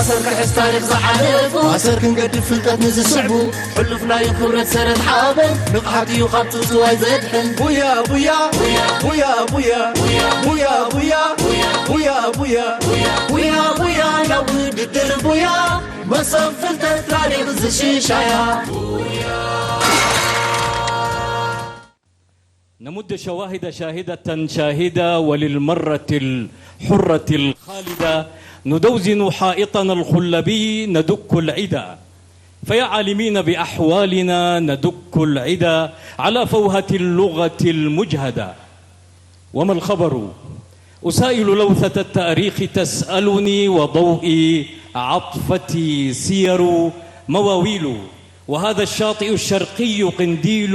ኣሰር ክሕዝ ታሪኽ ዝሓለፉ፣ ኣሰር ክንገድፍ ፍልጠት ንዝስዕቡ፣ ሕሉፍ ናይ ክብረት ሰረት ሓበን፣ ንቕሓት እዩ ካብ ጽውጽዋይ ዘድሕን። ቡያ ቡያ፣ ቡያ ቡያ፣ ቡያ ቡያ፣ ቡያ ቡያ፣ ቡያ ቡያ፣ ናብ ውድድር ቡያ፣ መሶብ ፍልጠት ታሪኽ ዝሽሻያ። نمد شواهد شاهدة شاهدة، وللمرة الحرة الخالدة ندوزن حائطنا الخلبي ندك العدا. فيا عالمين بأحوالنا ندك العدا على فوهة اللغة المجهدة. وما الخبر؟ أسائل لوثة التاريخ تسألني، وضوئي عطفتي سير مواويل. وهذا الشاطئ الشرقي قنديل،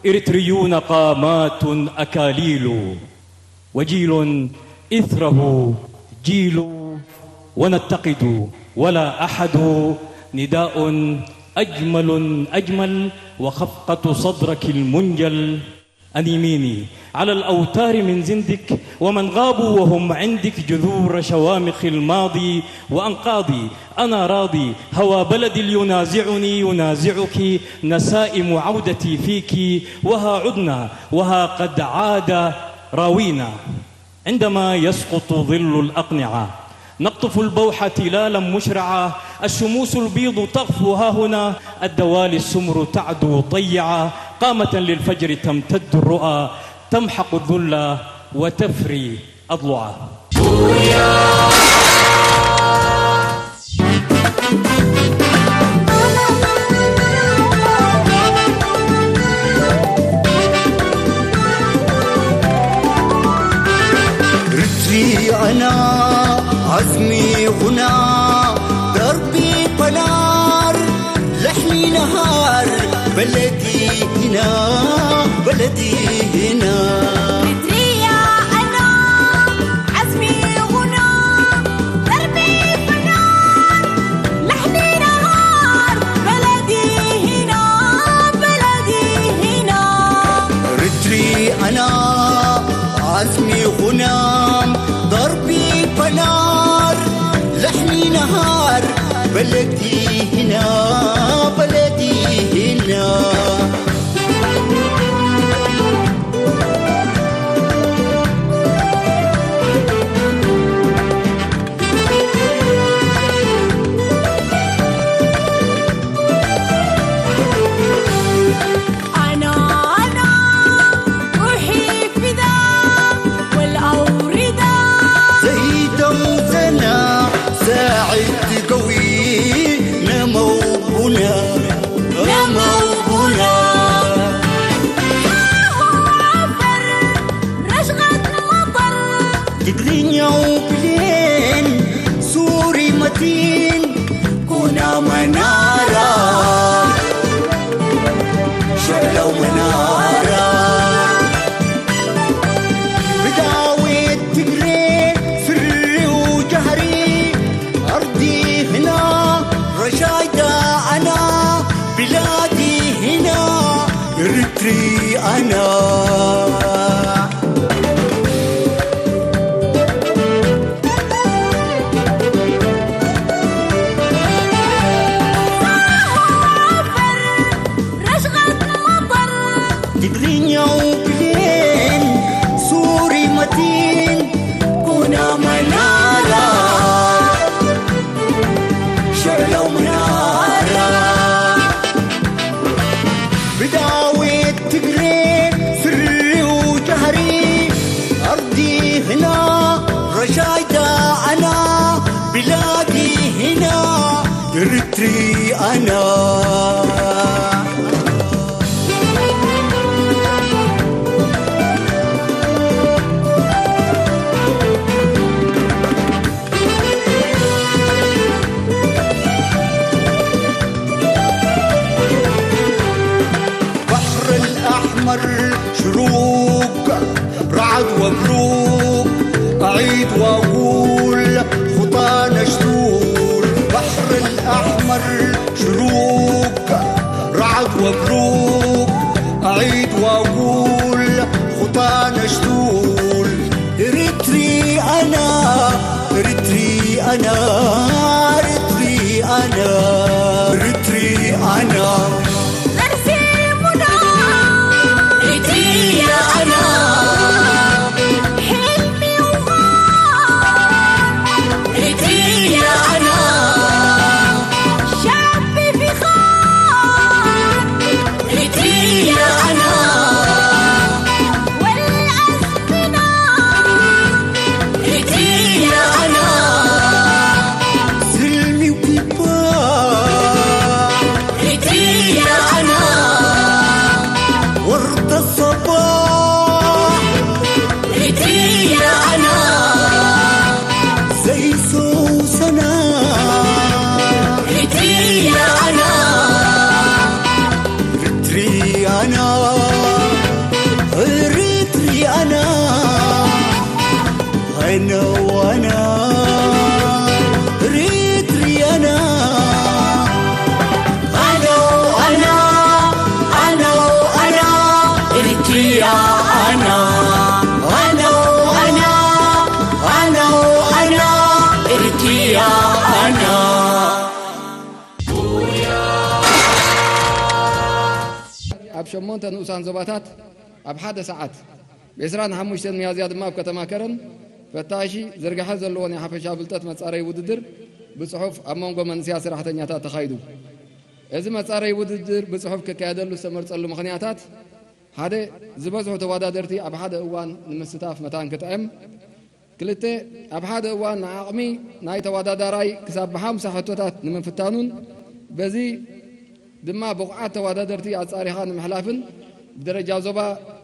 إريتريون قامات أكاليل، وجيل إثره جيل، ونتقد ولا أحد، نداء أجمل أجمل، وخفقة صدرك المنجل. أنيميني على الأوتار من زندك، ومن غابوا وهم عندك جذور شوامخ الماضي وأنقاضي. أنا راضي، هوى بلدي لينازعني ينازعك، نسائم عودتي فيك، وها عدنا، وها قد عاد راوينا. عندما يسقط ظل الأقنعة، نقطف البوحة تلالا مشرعة، الشموس البيض تغفو ها هنا، الدوالي السمر تعدو طيعة، قامة للفجر تمتد الرؤى، تمحق الذل وتفري أضلعا. ርትሪኣና ኣዝሚኹና ደርቢ ፓናር ለሕሚ ነሃር በለዲ ሂና በለዲ ሂና ርትሪኣና ኣዝሚኹና ደርቢ ፓናር ለሕሚ ነሃር በለዲ ሂና በለዲ ሂና ርትሪኣና ኣዝሚኹና ደርቢ ፓናር ለሕሚ ነሃር በለዲ ሂና በለዲ ሂና أنا أنا روحي فدا والأوردة زيدة وزنا ساعد قوي نموبنا نموبنا ትግርኛው ብሌን ሱሪ መቲን ኩና መናራ ሸለው መናራ ብዳዊት ትግሬ ስሪው ጃህሪ ኣርዲ ህና ረሻይዳ ኣና ብላዲ ህና ርትሪ ኣና ትግርኛው ብሌን ሱሪ መቲን ኩና መናራ ሸለው መናራ ብዳዊት ትግሬ ስሪው ጃህሪ ኣርዲ ህና ረሻይዳ ኣና ብላዲ ህና ርትሪ ኣና بحر الأحمر شروق رعد وبروق أعيد وأقول خطانا شتول بحر الأحمر شروق رعد وبروق أعيد وأقول خطانا شتول رتري أنا رتري أنا ሸሞንተ ንኡሳን ዞባታት ኣብ ሓደ ሰዓት፣ ብ ዕስራን ሓሙሽተን ሚያዝያ ድማ ኣብ ከተማ ከረን ፈታሺ ዝርግሐ ዘለዎ ናይ ሓፈሻዊ ፍልጠት መጻረዪ ውድድር ብጽሑፍ ኣብ መንጎ መንእሰያት ሰራሕተኛታት ተኻይዱ። እዚ መጻረዪ ውድድር ብጽሑፍ ክካየደሉ ዝተመርጸሉ ምኽንያታት፣ ሓደ፣ ዝበዝሑ ተወዳደርቲ ኣብ ሓደ እዋን ንምስታፍ መታን ክጥዕም፣ ክልተ፣ ኣብ ሓደ እዋን ንዓቕሚ ናይ ተወዳዳራይ ክሳብ ብሓምሳ ሕቶታት ንምፍታኑን በዚ ድማ ብቑዓት ተወዳደርቲ ኣጻሪኻ ንምሕላፍን ብደረጃ ዞባ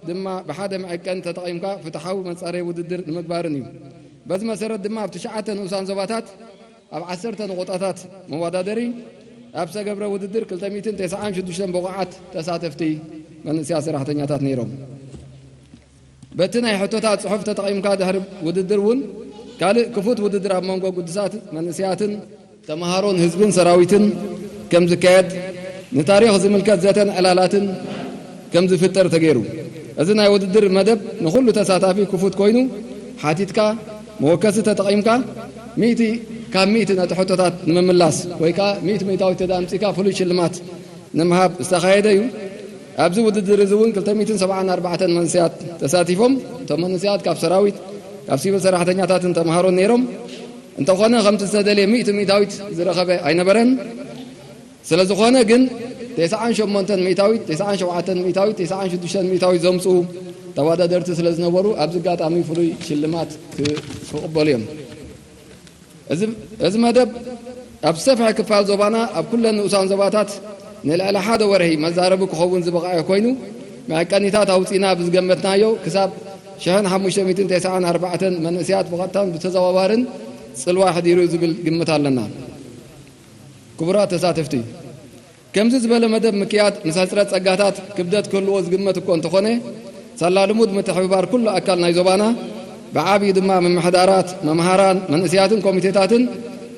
ድማ ብሓደ መዐቀኒ ተጠቒምካ ፍትሓዊ መጻረዪ ውድድር ንምግባርን እዩ። በዚ መሰረት ድማ ኣብ ትሽዓተ ንኡሳን ዞባታት ኣብ ዓሰርተ ነቑጣታት መወዳደሪ ኣብ ዝተገብረ ውድድር ክልተ ሚእትን ተስዓን ሽዱሽተን ብቑዓት ተሳተፍቲ መንእሰያት ሰራሕተኛታት ነይሮም። በቲ ናይ ሕቶታት ጽሑፍ ተጠቒምካ ድሕሪ ውድድር እውን ካልእ ክፉት ውድድር ኣብ መንጎ ግዱሳት መንእሰያትን ተመሃሮን ህዝብን ሰራዊትን ከም ዝካየድ ንታሪኽ ዝምልከት ዘተን ዕላላትን ከም ዝፍጠር ተገይሩ። እዚ ናይ ውድድር መደብ ንኹሉ ተሳታፊ ክፉት ኮይኑ ሓቲትካ መወከሲ ተጠቒምካ ሚእቲ ካብ ሚእቲ ነቲ ሕቶታት ንምምላስ ወይ ከኣ ሚእቲ ሚእታዊት ተዳምጺካ ፍሉይ ሽልማት ንምሃብ ዝተኻየደ እዩ። ኣብዚ ውድድር እዚ እውን ክልተ ሚእትን ሰብዓን ኣርባዕተን መንእሰያት ተሳቲፎም። እቶም መንእሰያት ካብ ሰራዊት፣ ካብ ሲቪል ሰራሕተኛታትን ተምሃሮን ነይሮም። እንተኾነ ከምቲ ዝተደልየ ሚእቲ ሚእታዊት ዝረኸበ ኣይነበረን። ስለ ዝኾነ ግን ተስዓን ሸሞንተን ሚእታዊት፣ ተስዓን ሸውዓተን ሚእታዊት፣ ተስዓን ሽዱሽተን ሚእታዊት ዘምጽኡ ተወዳደርቲ ስለ ዝነበሩ ኣብዚ ኣጋጣሚ ፍሉይ ሽልማት ክቕበሉ እዮም። እዚ መደብ ኣብ ዝሰፍሐ ክፋል ዞባና ኣብ ኩለን ንኡሳን ዞባታት ንልዕሊ ሓደ ወርሒ መዛረቢ ክኸውን ዝበቕዐ ኮይኑ፣ መዐቀኒታት ኣውጺእና ብዝገመትናዮ ክሳብ ሽሕን ሓሙሽተ ሚእትን ተስዓን ኣርባዕተን መንእሰያት ብቐጥታን ብተዘዋዋርን ጽልዋ ኣሕዲሩ ዝብል ግምት ኣለና። ክቡራት ተሳተፍቲ፣ ከምዚ ዝበለ መደብ ምክያድ ምስ ሕጽረት ጸጋታት ክብደት ክህልዎ ዝግመት እኮ እንተኾነ፣ ሳላ ልሙድ ምትሕብባር ኩሉ ኣካል ናይ ዞባና፣ ብዓብዩ ድማ ምምሕዳራት፣ መምሃራን፣ መንእሰያትን ኮሚቴታትን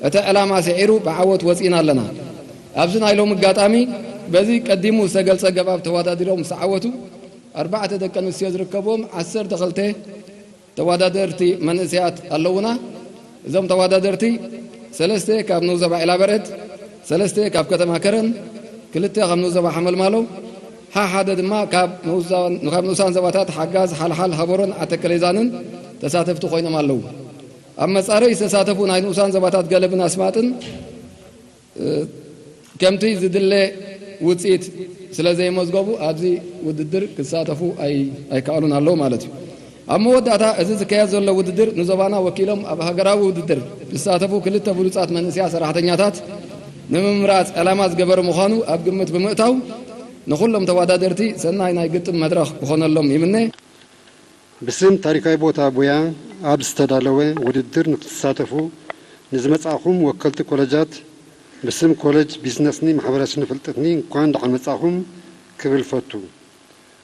እቲ ዕላማ ስዒሩ ብዓወት ወጺእና ኣለና። ኣብዚ ናይ ሎሚ ኣጋጣሚ በዚ ቀዲሙ ዝተገልጸ ኣገባብ ተወዳዲሮም ዝተዓወቱ ኣርባዕተ ደቂ ኣንስትዮ ዝርከብዎም ዓሰርተ ክልተ ተወዳደርቲ መንእሰያት ኣለዉና። እዞም ተወዳደርቲ ሰለስተ ካብ ንኡስ ዞባ ዒላበርዕድ፣ ሰለስተ ካብ ከተማ ከረን፣ ክልተ ካብ ንኡስ ዞባ ሓመልማሎ፣ ሓ ሓደ ድማ ካብ ንኡሳን ዞባታት ሓጋዝ፣ ሓልሓል፣ ሃበሮን ዓተከሌዛንን ተሳተፍቲ ኮይኖም ኣለዉ። ኣብ መጻረይ ዝተሳተፉ ናይ ንኡሳን ዞባታት ገለብን ኣስማጥን ከምቲ ዝድለ ውጽኢት ስለ ዘየመዝገቡ ኣብዚ ውድድር ክሳተፉ ኣይከኣሉን ኣለዉ ማለት እዩ። ኣብ መወዳእታ እዚ ዝካየድ ዘሎ ውድድር ንዞባና ወኪሎም ኣብ ሃገራዊ ውድድር ዝሳተፉ ክልተ ብሉጻት መንእሰያት ሰራሕተኛታት ንምምራጽ ዕላማ ዝገበረ ምዃኑ ኣብ ግምት ብምእታው ንኹሎም ተወዳደርቲ ሰናይ ናይ ግጥም መድረኽ ክኾነሎም ይምነ። ብስም ታሪካዊ ቦታ ቡያ ኣብ ዝተዳለወ ውድድር ንክትሳተፉ ንዝመጻእኹም ወከልቲ ኮለጃት ብስም ኮለጅ ቢዝነስኒ ማሕበረሰብኒ ፍልጠትኒ እንኳን ደሓን መጻእኹም ክብል ፈቱ።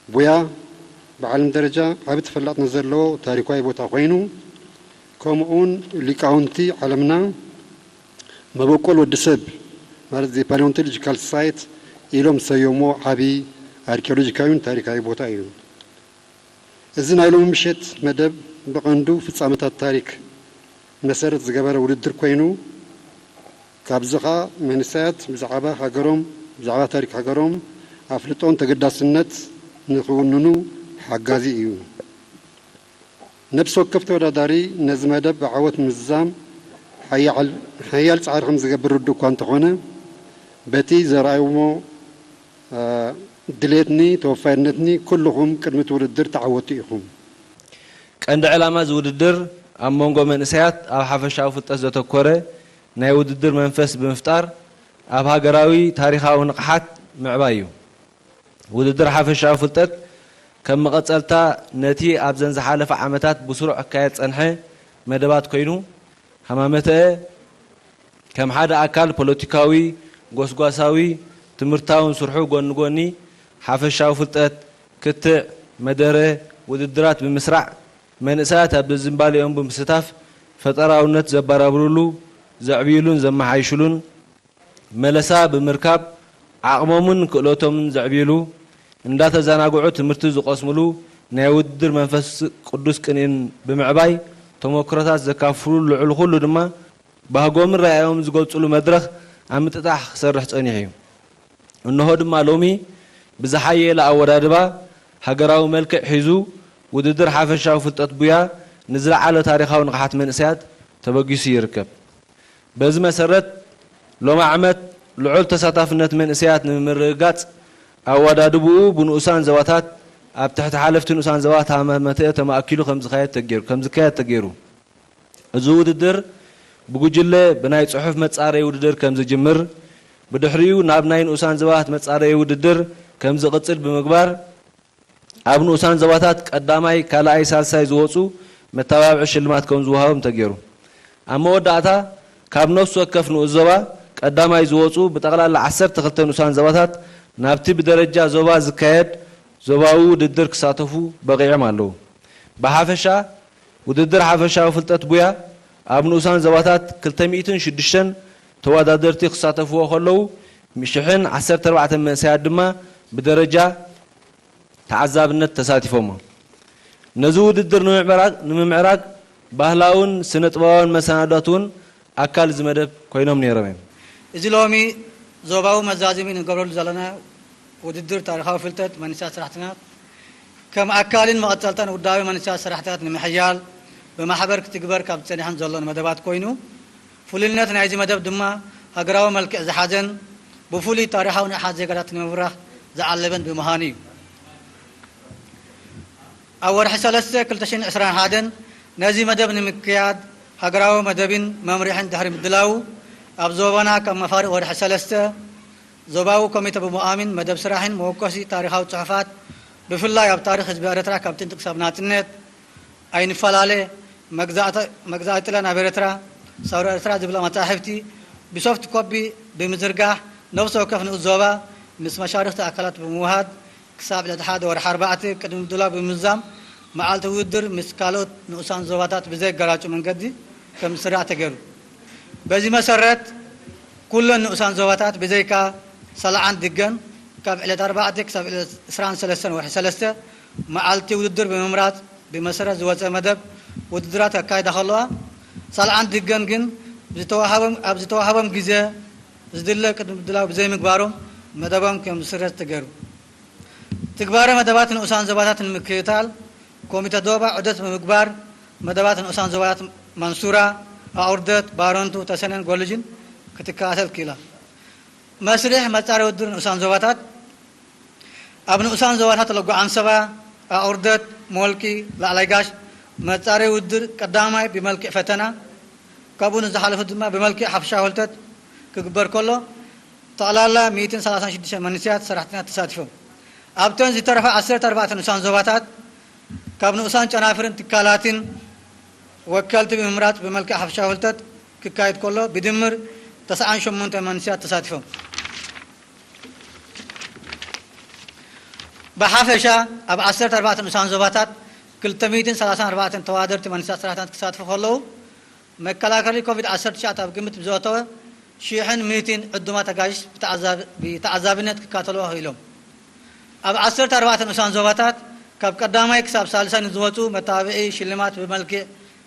ቡያ ብዓለም ደረጃ ዓቢ ተፈላጥነት ዘለዎ ታሪካዊ ቦታ ኮይኑ ከምኡውን ሊቃውንቲ ዓለምና መበቆል ወዲ ሰብ ማለት the paleontological site ኢሎም ዝሰየሞ ዓቢ ኣርኪኦሎጂካዊን ታሪካዊ ቦታ እዩ። እዚ ናይ ሎሚ ምሸት መደብ ብቐንዱ ፍጻመታት ታሪክ መሰረት ዝገበረ ውድድር ኮይኑ፣ ካብዚ ኸኣ መንእሰያት ብዛዕባ ሃገሮም፣ ብዛዕባ ታሪክ ሃገሮም ኣፍልጦን ተገዳስነት ንኽውንኑ ሓጋዚ እዩ። ነብሲ ወከፍ ተወዳዳሪ ነዚ መደብ ብዓወት ንምዝዛም ሓያል ጻዕሪ ከም ዝገብር ርዱእ እኳ እንተኾነ፣ በቲ ዘርኣይዎ ድሌትኒ ተወፋይነትኒ ኩልኹም ቅድሚ እቲ ውድድር ተዓወትቲ ኢኹም። ቀንዲ ዕላማ እዚ ውድድር ኣብ መንጎ መንእሰያት ኣብ ሓፈሻዊ ፍልጠት ዘተኮረ ናይ ውድድር መንፈስ ብምፍጣር ኣብ ሃገራዊ ታሪኻዊ ንቕሓት ምዕባይ እዩ። ውድድር ሓፈሻዊ ፍልጠት ከም መቐጸልታ ነቲ ኣብዘን ዝሓለፋ ዓመታት ብስሩዕ ክካየድ ዝጸንሐ መደባት ኮይኑ ሃማመተአ ከም ሓደ ኣካል ፖለቲካዊ፣ ጎስጓሳዊ፣ ትምህርታውን ስርሑ ጎኒ ጎኒ ሓፈሻዊ ፍልጠት፣ ክትዕ፣ መደረ፣ ውድድራት ብምስራዕ መንእሰያት ኣብ ዝንባሌኦም ብምስታፍ ፈጠራውነት ዘባራብሩሉ፣ ዘዕብይሉን ዘመሓይሽሉን መለሳ ብምርካብ ዓቕሞምን ክእለቶምን ዘዕብይሉ፣ እንዳተዘናግዑ ትምህርቲ ዝቐስምሉ ናይ ውድድር መንፈስ ቅዱስ ቅንኢን ብምዕባይ ተሞክሮታት ዘካፍፍሉ ልዕሊ ኩሉ ድማ ባህጎምን ራእዮምን ዝገልጽሉ መድረኽ ኣብ ምጥጣሕ ክሰርሕ ጸኒሑ እዩ። እንሆ ድማ ሎሚ ብዝሓየለ ኣወዳድባ ሃገራዊ መልክዕ ሒዙ፣ ውድድር ሓፈሻዊ ፍልጠት ቡያ ንዝለዓለ ታሪኻዊ ንቕሓት መንእሰያት ተበጊሱ ይርከብ። በዚ መሰረት፣ ሎሚ ዓመት ልዑል ተሳታፍነት መንእሰያት ንምርግጋጽ፣ ኣወዳድብኡ ብንኡሳን ዞባታት ኣብ ትሕቲ ሓለፍቲ ንኡሳን ዞባ ታህመመተኤ ተማእኪሉ ከም ዝካየድ ተገይሩ፣ ከም ዝካየድ ተገይሩ። እዚ ውድድር ብጉጅለ ብናይ ጽሑፍ መጻረዪ ውድድር ከም ዝጅምር፣ ብድሕሪኡ ናብ ናይ ንኡሳን ዞባታት መጻረዪ ውድድር ከም ዝቕጽል ብምግባር፣ ኣብ ንኡሳን ዞባታት ቀዳማይ፣ ካልኣይ፣ ሳልሳይ ዝወጹ መተባብዒ ሽልማት ከም ዝወሃቦም ተገይሩ። ኣብ መወዳእታ፣ ካብ ነፍሲ ወከፍ ንኡስ ዞባ ቀዳማይ ዝወጹ ብጠቕላላ ዓሰርተ ክልተ ንኡሳን ዞባታት ናብቲ ብደረጃ ዞባ ዝካየድ ዞባዊ ውድድር ክሳተፉ በቒዖም ኣለዉ። ብሓፈሻ፣ ውድድር ሓፈሻዊ ፍልጠት ቡያ ኣብ ንኡሳን ዞባታት ክልተ ሚእትን ሽዱሽተን ተወዳደርቲ ክሳተፍዎ ከለዉ፣ ሽሕን ዓሰርተ ኣርባዕተን መንእሰያት ድማ ብደረጃ ተዓዛብነት ተሳቲፎሞ። ነዚ ውድድር ንምምዕራግ፣ ንምምዕራግ ባህላውን ስነ ጥበባውን መሰናዶት እውን ኣካል እዚ መደብ ኮይኖም ነይሮም እዮም። እዚ ሎሚ ዞባዊ መዛዘሚ ንገብረሉ ዘለና ውድድር ታሪኻዊ ፍልጠት መንእሰያት ሰራሕተኛታት፣ ከም ኣካልን መቐጸልታን ውዳቤ መንእሰያት ሰራሕተኛታት ንምሕያል ብማሕበር ክትግበር ካብ ዝጸንሐን ዘሎን መደባት ኮይኑ፣ ፍሉይነት ናይዚ መደብ ድማ ሃገራዊ መልክዕ ዝሓዘን ብፍሉይ ታሪኻዊ ንቕሓት ዜጋታት ንምብራኽ ዝዓለመን ብምዃኑ እዩ። ኣብ ወርሒ ሰለስተ ክልተ ሽሕን ዕስራን ሓደን ነዚ መደብ ንምክያድ ሃገራዊ መደብን መምርሕን ድሕሪ ምድላዉ፣ ኣብ ዞባና ካብ መፋርቕ ወርሒ ሰለስተ ዞባዊ ኮሚተ ብምቋምን መደብ ስራሕን መወከሲ ታሪኻዊ ጽሑፋት፣ ብፍላይ ኣብ ታሪኽ ህዝቢ ኤርትራ ካብ ጥንቲ ክሳብ ናጽነት፣ ኣይንፈላለ፣ መግዛእተ-፣ መግዛእቲ ጥልያን ኣብ ኤርትራ፣ ሰውራ ኤርትራ ዝብላ መጻሕፍቲ ብሶፍት ኮፒ ብምዝርጋሕ፣ ነፍሲ ወከፍ ንኡስ ዞባ ምስ መሻርኽቲ ኣካላት ብምውሃድ፣ ክሳብ ዕለት ሓደ ወርሒ ኣርባዕተ ቅድሚ ምድላው ብምዝዛም፣ መዓልቲ ውድድር ምስ ካልኦት ንኡሳን ዞባታት ብዘየገራጩ መንገዲ ከም ዝስራዕ ተገይሩ። በዚ መሰረት፣ ኩለን ንኡሳን ዞባታት ብዘይካ ሳልዓን ድገን፣ ካብ ዕለት ኣርባዕተ ክሳብ ዕለት ዕስራን ሰለስተን ወርሒ ሰለስተ መዓልቲ ውድድር ብምምራጽ፣ ብመሰረት ዝወጸ መደብ ውድድራት ከካይዳ ከለዋ፣ ሳልዓን ድገን ግን ዝተዋህቦም፣ ኣብ ዝተዋህቦም ግዜ ዝድለ ቅድሚ ምድላው ብዘይምግባሮም መደቦም ከም ዝስረዝ ተገይሩ። ትግባረ መደባት ንኡሳን ዞባታት ንምክትታል፣ ኮሚተ ዶባ ዑደት ብምግባር፣ መደባት ንኡሳን ዞባታት ማንሱራ፣ ኣቑርደት፣ ባረንቱ፣ ተሰነን ጎልጅን ክትከታተል ክኢላ። መስርሕ መጻረዪ ውድድር ንኡሳን ዞባታት። ኣብ ንኡሳን ዞባታት ለጎ ዓንሰባ፣ ኣቑርደት፣ ሞልቂ፣ ላዕላይ ጋሽ፣ መጻረዪ ውድድር ቀዳማይ ብመልክዕ ፈተና፣ ካብኡ ንዝሓለፉ ድማ ብመልክዕ ሓፈሻዊ ፍልጠት ክግበር ከሎ፣ ጠቕላላ ሚእትን ሰላሳን ሽዱሽተ መንእሰያት ሰራሕተኛታት ተሳቲፎም። ኣብተን ዝተረፋ ዓሰርተ ኣርባዕተ ንኡሳን ዞባታት፣ ካብ ንኡሳን ጨናፍርን ትካላትን ወከልቲ ብምምራጽ ብመልክዕ ሓፈሻዊ ፍልጠት ክካየድ ከሎ፣ ብድምር ተስዓን ሸሞንተን መንእሰያት ተሳቲፎም። ብሓፈሻ፣ ኣብ ዓሰርተ ኣርባዕተ ንኡሳን ዞባታት ክልተ ሚእትን ሰላሳን ኣርባዕተን ተወዳደርቲ መንእሰያት ሰራሕተኛታት ክሳትፉ ከለዉ፣ መከላኸሊ ኮቪድ ዓሰርተ ትሽዓተ ኣብ ግምት ብዘእተወ ሽሕን ሚእትን ዕዱማት ኣጋይሽ ብተዓዛቢ-፣ ብተዓዛቢነት ክከታተልዎ ክኢሎም። ኣብ ዓሰርተ ኣርባዕተ ንኡሳን ዞባታት ካብ ቀዳማይ ክሳብ ሳልሳይ ንዝወጹ መተባብዒ ሽልማት ብመልክዕ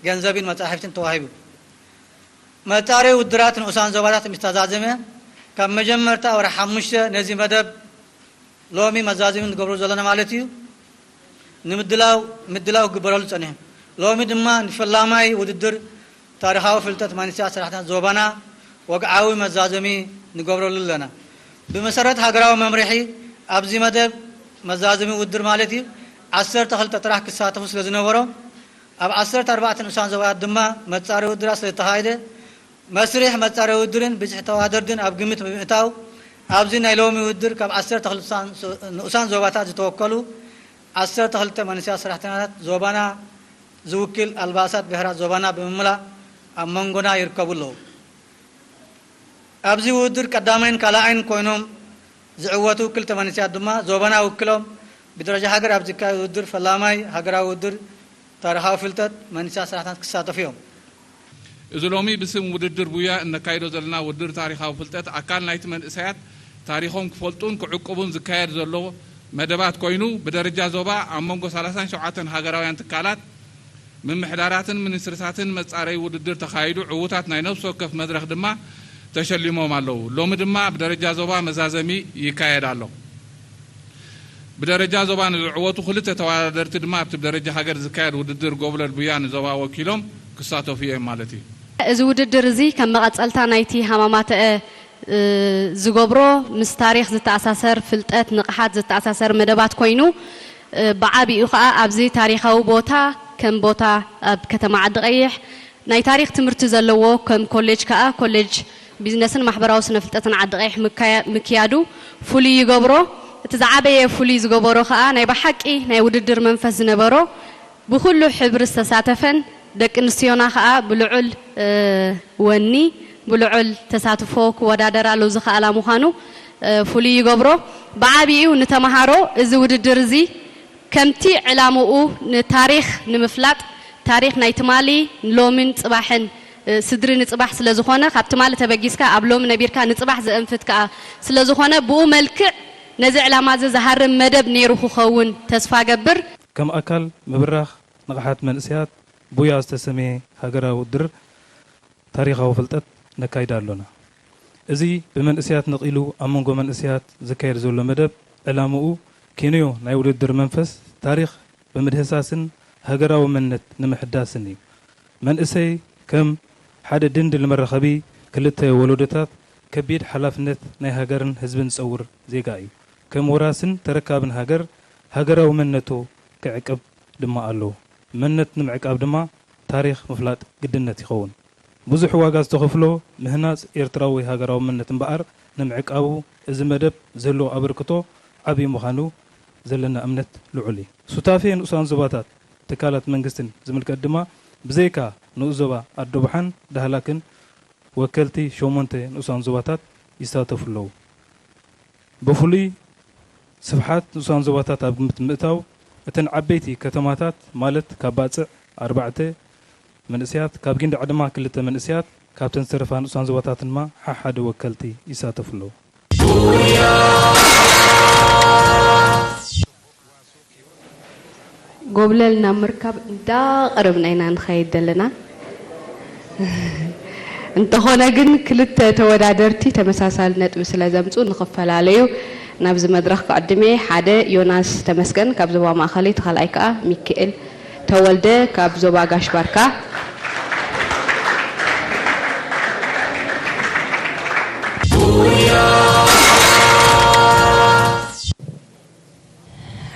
ገንዘብን መጻሕፍትን ተዋሂቡ። መጻረዪ ውድድራት ንኡሳን ዞባታት ምስ ተዛዘመ፣ ካብ መጀመርታ ወርሒ ሓሙሽተ ነዚ መደብ ሎሚ መዛዘሚ ንገብሮ ዘለና ማለት እዩ። ንምድላው፣ ምድላው ክግበረሉ ጸኒሑ። ሎሚ ድማ ንፈላማይ ውድድር ታሪኻዊ ፍልጠት መንእሰያት ሰራሕተኛታት ዞባና ወግዓዊ መዛዘሚ ንገብረሉ ኣለና። ብመሰረት ሃገራዊ መምርሒ፣ ኣብዚ መደብ መዛዘሚ ውድድር ማለት እዩ፣ ዓሰርተ ክልተ ጥራሕ ክሳተፉ ስለ ዝነበሮም፣ ኣብ ዓሰርተ ኣርባዕተ ንኡሳን ዞባታት ድማ መጻረዪ ውድድራት ስለ ዝተኻየደ፣ መስርሕ መጻረዪ ውድድርን ብዝሒ ተወዳደርትን ኣብ ግምት ብምእታው፣ ኣብዚ ናይ ሎሚ ውድድር ካብ ዓሰርተ ክልተ ንኡሳን ዞባታት ዝተወከሉ ዓሰርተ ክልተ መንእሰያት ሰራሕተኛታት ዞባና ዝውክል ኣልባሳት ብሄራት ዞባና ብምምላእ ኣብ መንጎና ይርከቡ ኣለዉ። ኣብዚ ውድድር ቀዳማይን ካልኣይን ኮይኖም ዝዕወቱ ክልተ መንእሰያት ድማ ዞባና ውክሎም ብደረጃ ሃገር ኣብ ዝካየድ ውድድር ፈላማይ ሃገራዊ ውድድር ታሪኻዊ ፍልጠት መንእሰያት ሰራሕተኛታት ክሳተፉ እዮም። እዚ ሎሚ ብስም ውድድር ቡያ እነካይዶ ዘለና ውድድር ታሪኻዊ ፍልጠት ኣካል ናይቲ መንእሰያት ታሪኾም ክፈልጡን ክዕቅቡን ዝካየድ ዘሎ መደባት ኮይኑ፣ ብደረጃ ዞባ ኣብ መንጎ ሰላሳን ሸውዓተን ሃገራውያን ትካላት ምምሕዳራትን ሚኒስትሪታትን መጻረዪ ውድድር ተኻይዱ፣ ዕዉታት ናይ ነፍሲ ወከፍ መድረኽ ድማ ተሸሊሞም ኣለዉ። ሎሚ ድማ ብደረጃ ዞባ መዛዘሚ ይካየድ ኣሎ። ብደረጃ ዞባ ንዝዕወቱ ክልተ ተወዳደርቲ ድማ ኣብቲ ብደረጃ ሃገር ዝካየድ ውድድር ጎብለል ቡያ ንዞባ ወኪሎም ክሳተፉ እዮም ማለት እዩ። እዚ ውድድር እዚ ከም መቐጸልታ ናይቲ ሃማማተአ ዝገብሮ ምስ ታሪኽ ዝተኣሳሰር ፍልጠት፣ ንቕሓት ዝተኣሳሰር መደባት ኮይኑ፣ ብዓቢኡ ከኣ ኣብዚ ታሪኻዊ ቦታ ከም ቦታ ኣብ ከተማ ዓዲ ቀይሕ ናይ ታሪኽ ትምህርቲ ዘለዎ ከም ኮሌጅ ከኣ ኮሌጅ ቢዝነስን ማሕበራዊ ስነ ፍልጠትን ዓዲ ቀይሕ ምክያዱ ፍሉይ ይገብሮ። እቲ ዝዓበየ ፍሉይ ዝገበሮ ከኣ ናይ ብሓቂ ናይ ውድድር መንፈስ ዝነበሮ ብኹሉ ሕብሪ ዝተሳተፈን ደቂ ኣንስትዮና ከኣ ብልዑል ወኒ ብልዑል ተሳትፎ ክወዳደራሉ ዝኸኣላ ምዃኑ ፍሉይ ይገብሮ። ብዓቢኡ ንተምሃሮ እዚ ውድድር እዚ ከምቲ ዕላምኡ ንታሪኽ ንምፍላጥ ታሪኽ ናይ ትማሊ ሎሚን ፅባሕን ስድሪ ንፅባሕ ስለዝኾነ ካብ ትማሊ ተበጊስካ ኣብ ሎሚ ነቢርካ ንፅባሕ ዘእንፍት ከኣ ስለዝኾነ ብኡ መልክዕ ነዚ ዕላማ እዚ ዝሃርም መደብ ነይሩ ክኸውን ተስፋ ገብር። ከም ኣካል ምብራኽ ንቕሓት መንእሰያት ቡያ ዝተሰምየ ሃገራዊ ውድድር ታሪኻዊ ፍልጠት ነካይድ ኣሎና። እዚ ብመንእሰያት ነቒሉ ኣብ መንጎ መንእሰያት ዝካየድ ዘሎ መደብ ዕላምኡ ኪንዮ ናይ ውድድር መንፈስ ታሪኽ ብምድህሳስን ሃገራዊ መንነት ንምሕዳስን እዩ። መንእሰይ ከም ሓደ ድንድል መራኸቢ ክልተ ወለዶታት ከቢድ ሓላፍነት ናይ ሃገርን ህዝብን ዝጸውር ዜጋ እዩ። ከም ወራስን ተረካብን ሃገር ሃገራዊ መንነቱ ክዕቅብ ድማ ኣለዎ። መንነት ንምዕቃብ ድማ ታሪኽ ምፍላጥ ግድነት ይኸውን። ብዙሕ ዋጋ ዝተኸፍሎ ምህናጽ ኤርትራዊ ሃገራዊ መንነት እምበኣር ንምዕቃቡ እዚ መደብ ዘለዎ ኣበርክቶ ዓቢ ምዃኑ ዘለና እምነት ልዑል እዩ። ሱታፌ ንኡሳን ዞባታት ትካላት መንግስትን ዝምልከት ድማ ብዘይካ ንኡስ ዞባ ኣደቡሓን ዳህላክን ወከልቲ ሸሞንተ ንኡሳን ዞባታት ይሳተፉ ኣለዉ። ብፍሉይ ስፍሓት ንኡሳን ዞባታት ኣብ ግምት ብምእታው እተን ዓበይቲ ከተማታት ማለት ካብ ባጽዕ ኣርባዕተ መንእሰያት፣ ካብ ጊንዳዕ ድማ ክልተ መንእሰያት፣ ካብተን ዝተረፋ ንኡሳን ዞባታት ድማ ሓሓደ ወከልቲ ይሳተፉ ኣለዉ። ጎብለል ናብ ምርካብ እንዳቐረብና ኢና ንኸይድ ዘለና። እንተኾነ ግን ክልተ ተወዳደርቲ ተመሳሳሊ ነጥቢ ስለ ዘምፅኡ ንኽፈላለዩ ናብዚ መድረኽ ክዕድም እየ። ሓደ ዮናስ ተመስገን ካብ ዞባ ማእኸል እዩ፣ እቲ ካልኣይ ከዓ ሚኪኤል ተወልደ ካብ ዞባ ጋሽ ባርካ።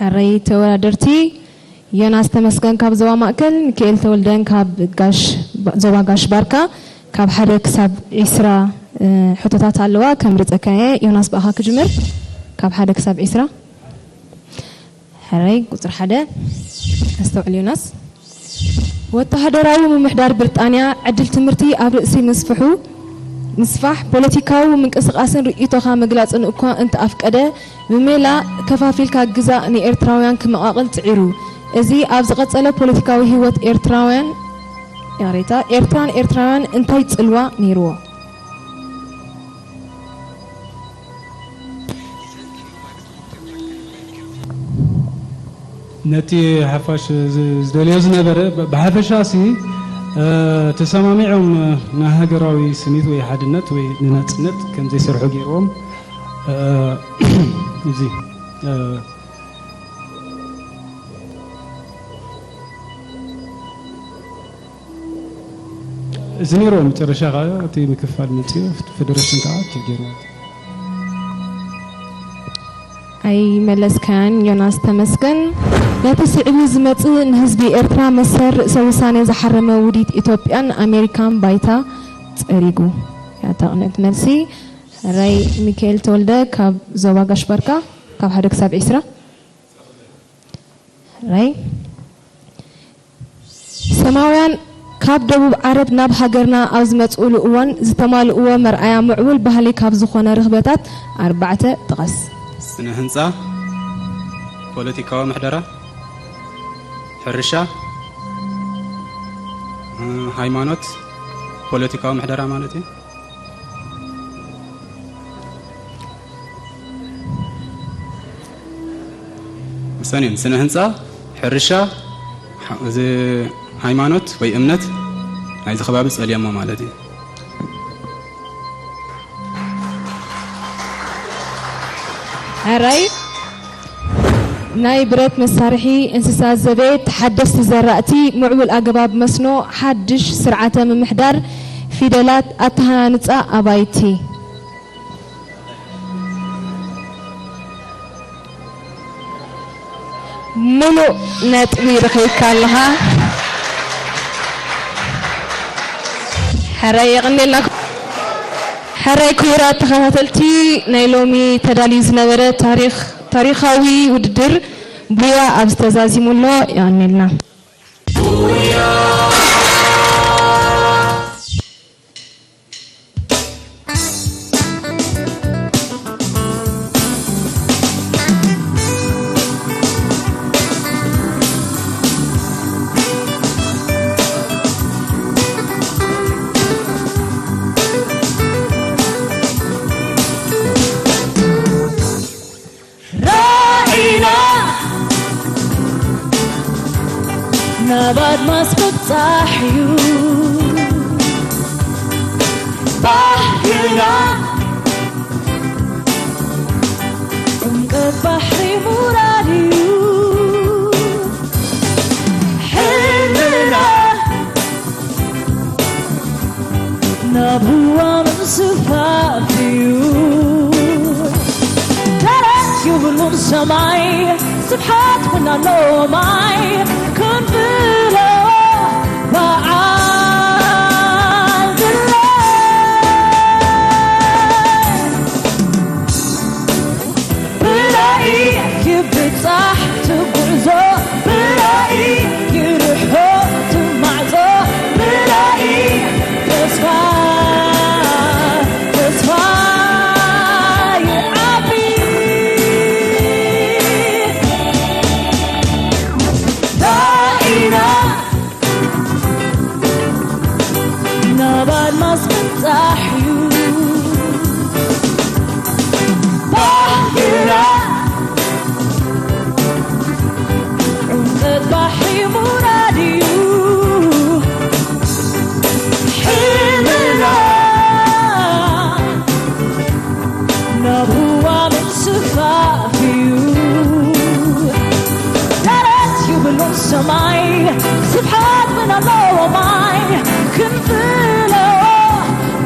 ሕራይ ተወዳደርቲ ዮናስ ተመስገን ካብ ዞባ ማእከል፣ ሚኪኤል ተወልደን ካብ ጋሽ ዞባ ጋሽ ባርካ ካብ ሓደ ክሳብ ዒስራ ሕቶታት ኣለዋ። ከምርጸካ እየ። ዮናስ ብኣኻ ክጅምር። ካብ ሓደ ክሳብ ዒስራ። ሕራይ ቁጽሪ ሓደ። ኣስተውዕል ዮናስ። ወተሃደራዊ ምምሕዳር ብሪጣንያ ዕድል ትምህርቲ ኣብ ርእሲ ምስፍሑ ምስፋሕ ፖለቲካዊ ምንቅስቓስን ርእይቶኻ ምግላጽን እኳ እንተኣፍቀደ ብሜላ ከፋፊልካ ግዛእ ንኤርትራውያን ክመቓቕል ጽዒሩ። እዚ ኣብ ዝቐጸለ ፖለቲካዊ ህይወት ኤርትራውያን ይቕሬታ ኤርትራን ኤርትራውያን እንታይ ጽልዋ ነይርዎ? ነቲ ሓፋሽ ዝደልዮ ዝነበረ ብሓፈሻ ሲ ተሰማሚዖም ንሃገራዊ ስኒት ወይ ሓድነት ወይ ንናጽነት ከም ዘይሰርሑ ገይርዎም እዚ እዚ ነይሩ መጨረሻ ከዓ እቲ ምክፋል መፅኡ ፌደሬሽን ከዓ ችግር ማለት ኣይመለስካያን ዮናስ ተመስገን። ነቲ ስዒቡ ዝመጽእ ንህዝቢ ኤርትራ መሰል ርእሰ ውሳኔ ዝሓረመ ውዲት ኢትዮጵያን ኣሜሪካን ባይታ ጸሪጉ። ያታ ቅንዕቲ መልሲ። ሕራይ ሚካኤል ተወልደ ካብ ዞባ ጋሽ ባርካ ካብ ሓደ ክሳብ ዒስራ። ራይ ሰማውያን ካብ ደቡብ ዓረብ ናብ ሃገርና ኣብ ዝመጽኡሉ እዋን ዝተማልእዎ መርኣያ ምዕቡል ባህሊ ካብ ዝኾነ ርኽበታት ኣርባዕተ ጥቐስ። ስነ ህንጻ፣ ፖለቲካዊ ምሕደራ፣ ሕርሻ፣ ሃይማኖት፣ ፖለቲካዊ ምሕደራ ማለት እዩ። ሰኔን ስነ ህንፃ፣ ሕርሻ፣ እዚ ሃይማኖት ወይ እምነት ናይዚ ከባቢ ፀልዮሞ ማለት እዩ። ሕራይ ናይ ብረት መሳርሒ እንስሳ ዘቤት፣ ሓደስቲ ዘራእቲ፣ ምዕቡል ኣገባብ መስኖ፣ ሓድሽ ስርዓተ ምምሕዳር፣ ፊደላት፣ ኣተሃናንጻ ኣባይቲ። ምሉእ ነጥቢ ረኺብካ ኣለኻ። ሕራይ የቐንየልና። ሕራይ ክቡራት ተኸታተልቲ፣ ናይ ሎሚ ተዳልዩ ዝነበረ ታሪኽ፣ ታሪኻዊ ውድድር ቡያ ኣብዚ ተዛዚሙ ኣሎ። የቐንየልና። ራኢና ናብ ኣድማስ ምብጻሕ እዩ ባህግና፣ ዕምቀት ባሕሪ ምውራድ እዩ ሕልምና። ናብ ህዋ ምንስፋፍ እዩ። ደረት የብሉን ሰማይ፣ ስብሓት እውን ኣለዎ ማይ፣ ክንብሎ በዓል ድላይ። ብራእይ ይብጻሕ ትጉዕዞ፣ ብራእይ ይርሖ ትማዕጾ፣ ብራእይ ተስፋ፣ ተስፋ ይዓቢ። ራእይና ናብ ኣድማስ ምብጻሕ እዩ ባህግና፣ ዕምቀት ባሕሪ ምውራድ እዩ ሕልምና። ናብ ህዋ ምንስፋፍ እዩ። ደረት ይብሉን ሰማይ፣ ስብሓት እውን ኣለዎ ማይ፣ ክንብሎ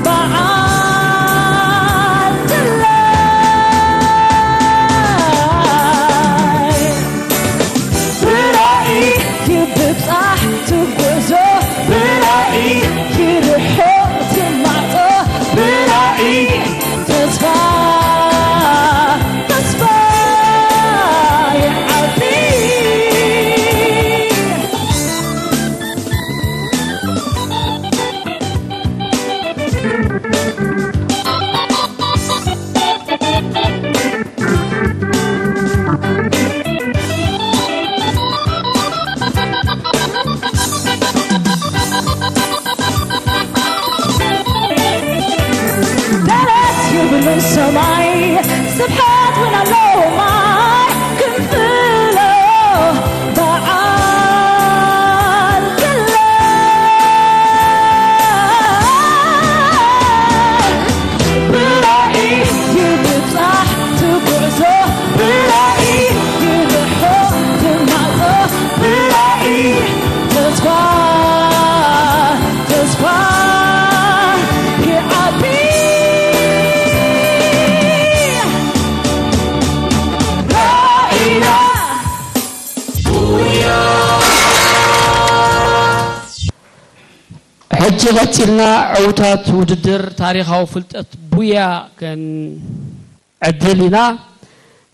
በዓል ድላይ። ብራእይ ይብጻሕ ትጉዕዞ፣ ብራእይ ይርሖ ትማዕጾ፣ ብራእይ ተስፋ፣ ተስፋ ይዓቢ። ደረት ይብሉን ሰማይ፣ ስብሓት እውን ኣለዎ ማይ፣ ክንብሎ በዓል ድላይ። ብራእይ ይብጻሕ ትጉዕዞ፣ ብራእይ ይርሖ ትማዕጾ፣ ብራእይ ተስፋ፣ ተስፋ ይዓቢ። ራእይና ሕጂ ቀጺልና ዕውታት ውድድር ታሪኻዊ ፍልጠት ቡያ ከንዕድል ኢና።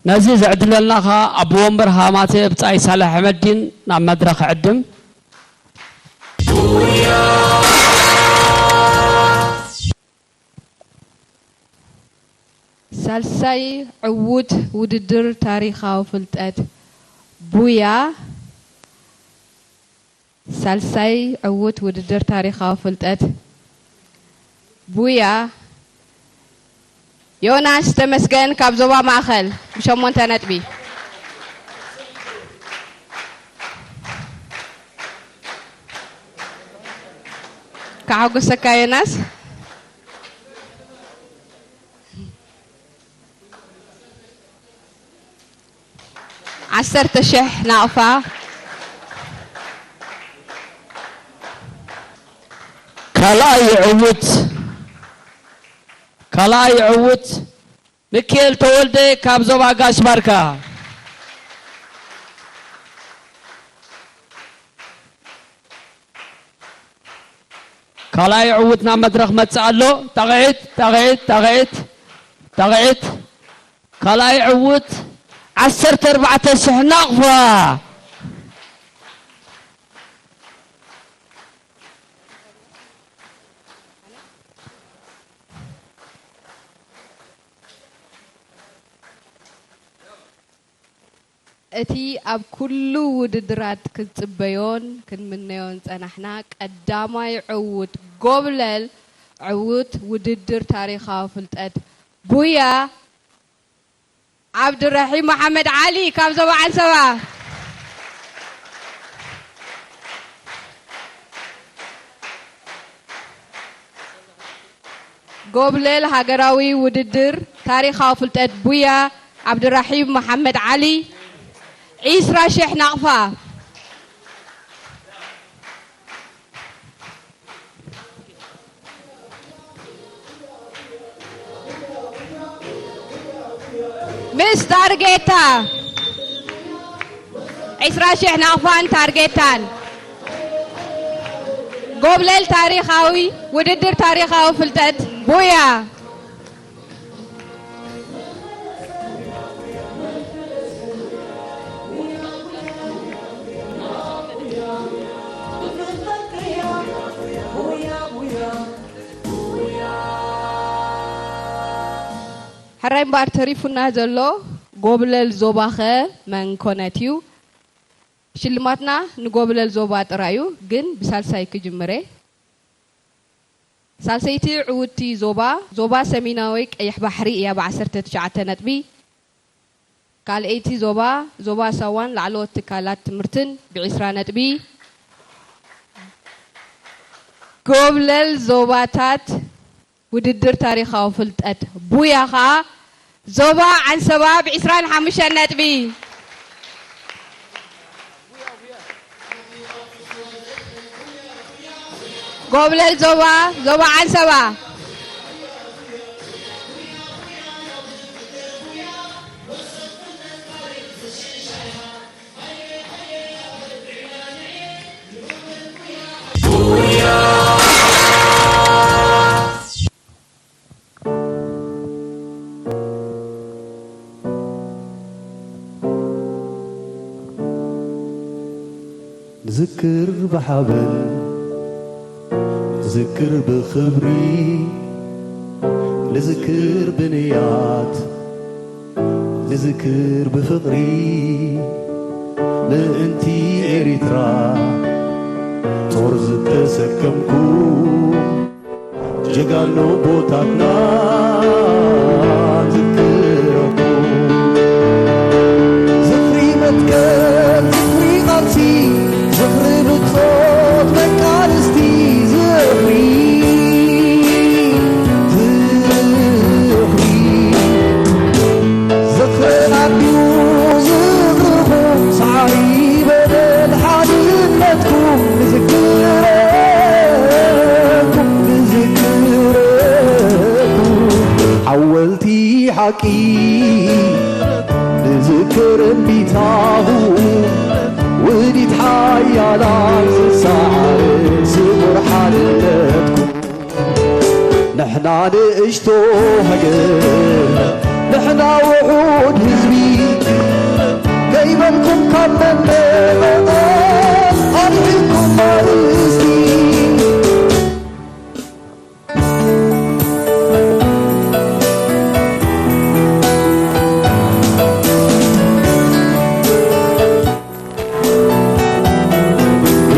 ነዚ ዘዕድለልና ኸኣ ኣቦ ወንበር ሃማተ ብጻይ ሳልሕ ኣሕመዲን ናብ መድረኽ እዕድም። ሳልሳይ ዕዉት ውድድር ታሪኻዊ ፍልጠት ቡያ። ሳልሳይ ዕዉት ውድድር ታሪኻዊ ፍልጠት ቡያ፣ ዮናስ ተመስገን ካብ ዞባ ማእኸል ብሸሞንተ ነጥቢ። ከሐጉሰካ ዮናስ። ዓሰርተ ሽሕ ናቕፋ። ካልኣይ ዕውት፣ ካልኣይ ዕውት፣ ሚኪኤል ተወልደ ካብ ዞባ ጋሽ ባርካ። ካልኣይ ዕውት ናብ መድረኽ መጽእ ኣሎ። ጣቕዒት፣ ጣቕዒት፣ ጣቕዒት፣ ጣቕዒት። ካልኣይ ዕውት ዓሰርተ ኣርባዕተ ሽሕ ናቕፋ። እቲ ኣብ ኩሉ ውድድራት ክንጽበዮን ክንምነዮን ጸናሕና ቀዳማይ ዕዉት ጎብለል ዕዉት ውድድር ታሪኻዊ ፍልጠት ቡያ ዓብድራሒም መሓመድ ዓሊ ካብ ዞባ ዓንሰባ። ጎብለል ሃገራዊ ውድድር ታሪኻዊ ፍልጠት ቡያ ዓብድራሒም መሓመድ ዓሊ ዒስራ ሽሕ ናቕፋ። ምስ ታርጌታ ዒስራ ሽሕ ናቕፋን ታርጌታን ጎብለል ታሪኻዊ ውድድር ታሪኻዊ ፍልጠት ቡያ። ሕራይ እምበኣር ተሪፉና ዘሎ ጎብለል ዞባኸ መን ኮነት እዩ? ሽልማትና ንጎብለል ዞባ ጥራይ እዩ፣ ግን ብሳልሳይ ክጅምር እየ። ሳልሰይቲ ዕውትቲ ዞባ፣ ዞባ ሰሜናዊ ቀይሕ ባሕሪ እያ ብዓሰርተ ትሽዓተ ነጥቢ። ካልኣይቲ ዞባ፣ ዞባ ሳዋን ላዕለዎት ትካላት ትምህርትን ብዒስራ ነጥቢ። ጎብለል ዞባታት ውድድር ታሪኻዊ ፍልጠት ቡያ ኸኣ ዞባ ዓንሰባ ብዒስራን ሓሙሽተን ነጥቢ። ጎብለል ዞባ፣ ዞባ ዓንሰባ። ንዝክር ብሓበን፣ ንዝክር ብኽብሪ፣ ንዝክር ብንያት፣ ንዝክር ብፍቕሪ፣ ምእንቲ ኤሪትራ ጦር ዝተሰከምኩ ጀጋኑ ኣቦታትና ንዝክረኩም። ዝኽሪ መትከል፣ ዝኽሪ ቃልሲ፣ ዝኽሪ ብጾት መቃልስቲ፣ ዝኽሪ፣ ዝኽሪ፣ ዝኽሪ ኣድዩ ዝኽርኹም፣ ሳዕሪ በደል ሓድነትኩም ንዝክረኩም፣ ንዝክረኩም። ሓወልቲ ሓቂ ንዝክር እምቢታኹም፣ ውዲት ሓያላን ዝሰዓረ ስሙር ሓድነትኩም። ንሕና ንእሽቶ ሃገር፣ ንሕና ውሑድ ህዝቢ፣ ከይበልኩም ካብ መንደቕ ኣርሒቕኩም ኣርእስቲ።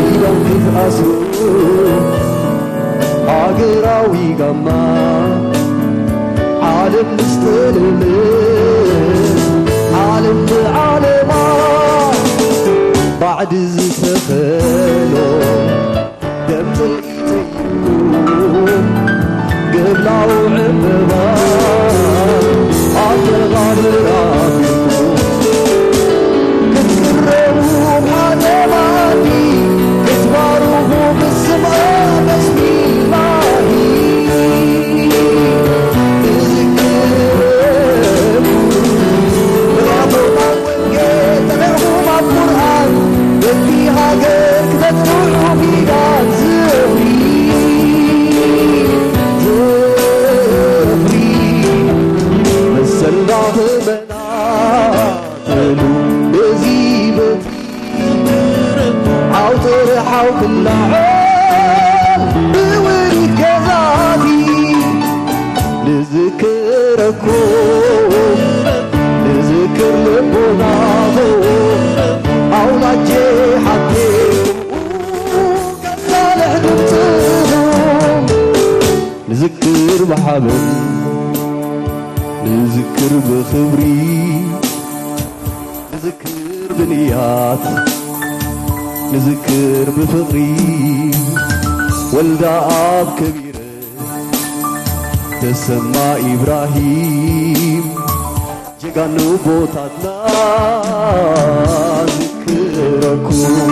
ኢዶም ክትኣስሩ ሃገራዊ ጋማ፣ ዓለም ምስ ጠለመ፣ ዓለም ብዓለማ ባዕዲ ዝተኸሎ ደም ጽልኢ ጸይርኩም፣ ገብላዊ ዕምባባ ኣብ መቓብር ኣቢልኩም፣ ጥርሓው ክላዓል ብውሪት ገዛቲ ንዝክረኩም፣ ንዝክር ልቦናኹም ኣውላጄ ሓቴኩም ከሳልሕ ድምፅኹም ንዝክር ብሓበን ንዝክር ብኽብሪ ንዝክር ብንያት ንዝክር ብፍቕሪ ወልዳ ኣብ ከቢረ ተሰማ ኢብራሂም ጀጋኑ ቦታትና ዝክረኩም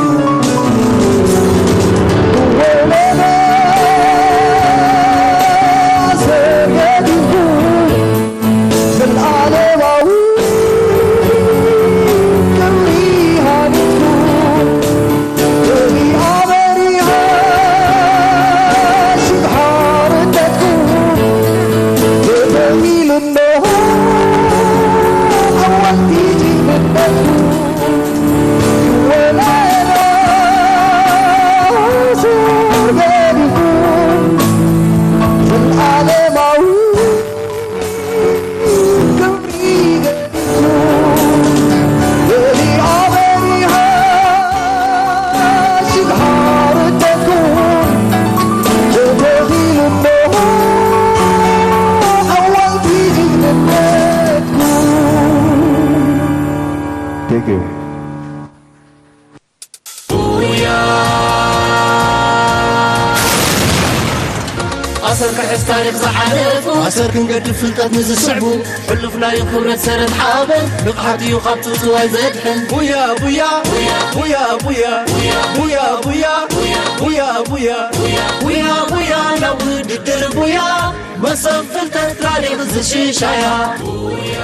ወለደ ዘገድኩ ዘልኣለማዊ ክብሪ ሃብኩ ክብሪ ኣበሪሃ ሽግሓር ደኩ ተተኺሉ እንሆ ኣዋልቲ ጅግንነትኩ ይወላዳ ሱር ገዲፉ ዘልኣለማዊ ክብሪ ገዲፉ ኣሰር ክሕዝ ታሪኽ ዝሓለፉ ኣሰር ክንገድፍ ፍልጠት ንዝስዕቡ ሕሉፍ ናይ ክብረት ሰረት ሓበን ንቕሓት እዩ ካብ ትውትዋይ ዘድሕን ቡያ ቡያ ቡያ ቡያ ቡያ ቡያ ቡያ ቡያ ቡያ ቡያ ናብ ውድድር ቡያ መሰብ ፍልጠት ታሪኽ ዝሽሻያ ቡያ